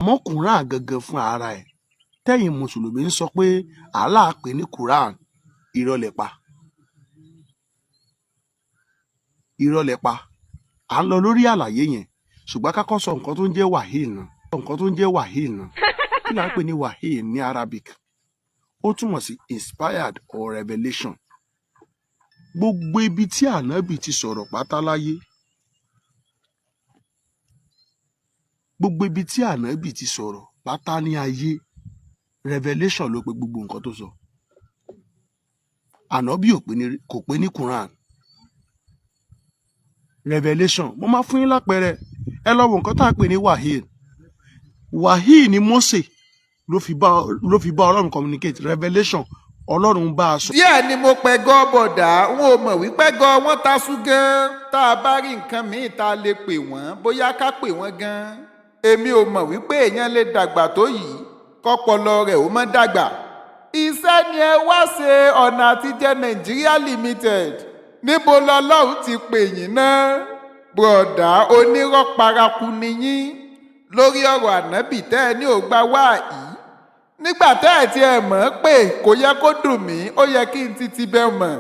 Àmọ́ Quran gangan fún ara ẹ̀ tẹ́yìn mùsùlùmí ń sọ pé Allah pè ní Quran, irọ́ lẹ pa, irọ́ lẹ pa. À ń lọ lórí àlàyé yẹn, ṣùgbọ́n ká kọ́ sọ nǹkan tó ń jẹ́ wahil náà, nǹkan tó ń jẹ́ wahil náà. Kí là ń pè ní wahil ní Arabic? Ó túmọ̀ sí inspired or revelation. Gbogbo ibi tí ànábì ti sọ̀rọ̀ pátá láyé, gbogbo ibi tí ànábì ti sọ̀rọ̀ pátá ní ayé, revelation ló pe gbogbo nǹkan tó sọ. Ànábì ò pè ní, kò pè ní Quran, revelation. Mo máa fún yín lápẹẹrẹ. Ẹ lọ wo nǹkan tá à ń pè ní wahil. Wahil ni Mósè ló fi bá Ọlọ́run communicate, revelation. Ọlọ́run bá a sọ. Díẹ̀ ni mo pẹ́ gọ́ bọ̀dá, n ò mọ̀ wípé gọ́ wọ́n ta sú gan. Tá a bá rí nǹkan míì tá a lè pè wọ́n, bóyá ká pè wọ́n gan. Èmi ò mọ̀ wípé èèyàn lè dàgbà tó yìí kọ́pọlọ rẹ̀ ó mọ́ dàgbà. Iṣẹ́ ni ẹ wá ṣe, ọ̀nà àtijẹ́ Nàìjíríà Limited. Níbo lọlọ́run ti pè yín náà? Bùrọ̀dá onírọ́ paraku ni yín lórí ọ̀rọ̀ ànábì tẹ́ ẹ ní ò gba wá yìí. Nígbà tẹ́ ẹ̀ tí ẹ mọ̀ ọ́n pé kò yẹ kó dùn mí, ó yẹ kí n ti ti bẹ́ mọ̀.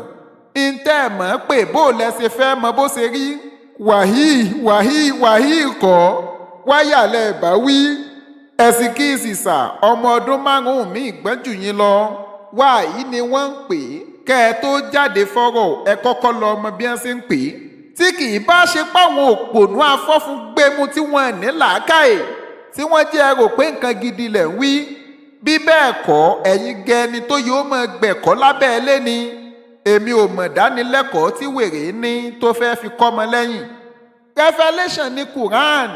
N tẹ́ ẹ mọ̀ ọ́n pé bó lẹ ṣe fẹ́ mọ bó ṣe rí. Wàhíì wàhíì wàhíì kọ́ wáyà lẹ bá wí. Ẹ̀sìn kí ìsìsà ọmọ ọdún 5 mi gbọ́n jù yín lọ. Wàhíì ni wọ́n ń pè é. Kẹ́ ẹ tó jáde fọ́rọ̀, ẹ kọ́kọ́ lọ mọ bí wọ́n ṣe ń pè é. Tí kì í bá ṣe páwọn òpònú afọ́fun gbému tí wọ́n ní làákàyè, tí wọ́n jẹ́ ẹ rò pé nǹkan gidi lẹ̀ ń wí. Bí bẹ́ẹ̀ kọ́, ẹ̀yin gẹni tó yóò mọ gbẹ̀kọ́ lábẹ́ ilé ni. Èmi ò mọ̀ dánilẹ́kọ̀ọ́ tí wèrè ní tó fẹ́ fi kọ́mọ lẹ́yìn. Revelation ní Quran,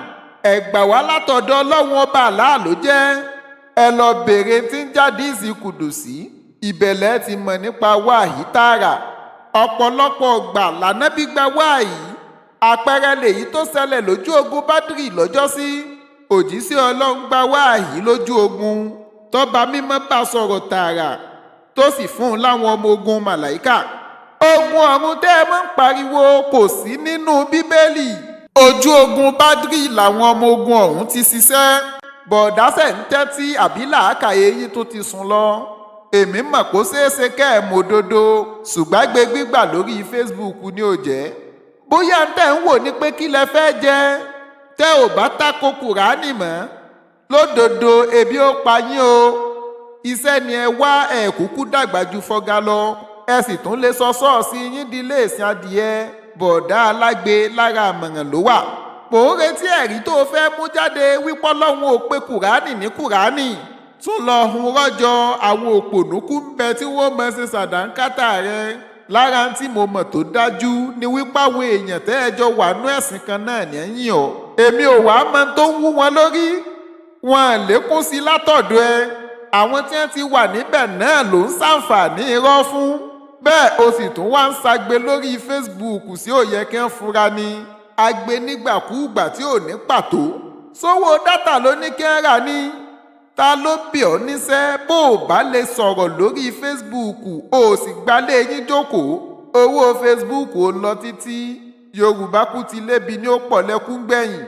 ẹ̀gbà wá látọ̀dọ̀ Ọlọ́run ọba àlá ló jẹ́. Ẹ lọ bèrè tí ń jáde ìsìnkùdùsí, ìbẹ̀lẹ̀ ti mọ̀ nípa wáàyí tààrà. Ọ̀pọ̀lọpọ̀ ọgbà lànábì gba wáàyí. Àpẹẹrẹ lèyí tó ṣẹlẹ̀ lójú ogun Bádìrì lọ́jọ́sí. Òjíṣẹ́ Ọlọ́run gba wáàyí lójú ogun, tọ́ba mímọ́ bá sọ̀rọ̀ tààrà, tó sì fún un láwọn ọmọ ogun màláìkà. Ogun ọ̀run tẹ́ ẹ mọ́ ń pariwo kò sí nínú Bíbélì. Ojú ogun Bádìrì làwọn ọmọ ogun ọ̀hún ti ṣiṣẹ́. Bọ̀dásẹ̀ ń tẹ́tí àbí làákàyè yín tó ti sùn lọ. Èmi mọ̀ kó ṣeéṣe kẹ́ ẹ̀ mọ̀ òdodo, ṣùgbọ́n gbé gbígbà lórí Facebook ni ò jẹ́. Bóyá ń tẹ̀ ń wò ní pé kí lẹ fẹ́ jẹ, tẹ́ ò bá tako Kùránì mọ́. Lódodo ebi ó pa yín o. Iṣẹ́ ni ẹ wá, ẹ kúkú dàgbà ju fọ́gá lọ. Ẹ sì tún lè sọ ṣọ́ọ̀ṣì yín di ilé ìsìn adìẹ. Bọ̀dá alágbe lára àmọ̀ràn ló wà. Mò ń retí ẹ̀rí tó fẹ́ mú jáde wípé Ọlọ́run ò pe Kùránì ní Kùránì. Tún lọ hun rọ́jọ àwọn òpònúkú ń bẹ tí wọ́n mọ̀ ṣe ṣàdánkátà rẹ. Lára tí mo mọ̀ tó dájú ni wípé àwọn èèyàn tẹ́ ẹ jọ wà nú ẹ̀sìn kan náà ní ẹ̀yìn ọ́. Èmi ò wá mọ tó ń wú wọn lórí. Wọn lékún sí látọ̀dọ̀ ẹ. Àwọn tí wọ́n ti wà níbẹ̀ náà ló ń ṣàǹfààní irọ́ fún. Bẹ́ẹ̀ o sì tún wá ń ṣagbe lórí Facebook sí ò yẹ kí wọ́n fura ni. Agbe nígbàkúùgbà tí ò ní pàtó. Sówó dátà ló ní kí wọ́n rà ní. Ta ló bì ọ́ níṣẹ́ bó o bá lè sọ̀rọ̀ lórí Facebook, o sì gbalé yín jókòó. Owó Facebook ò lọ títí. Yorùbá kú ti lébi ní ó pọ̀ lẹ́kún gbẹ̀yìn.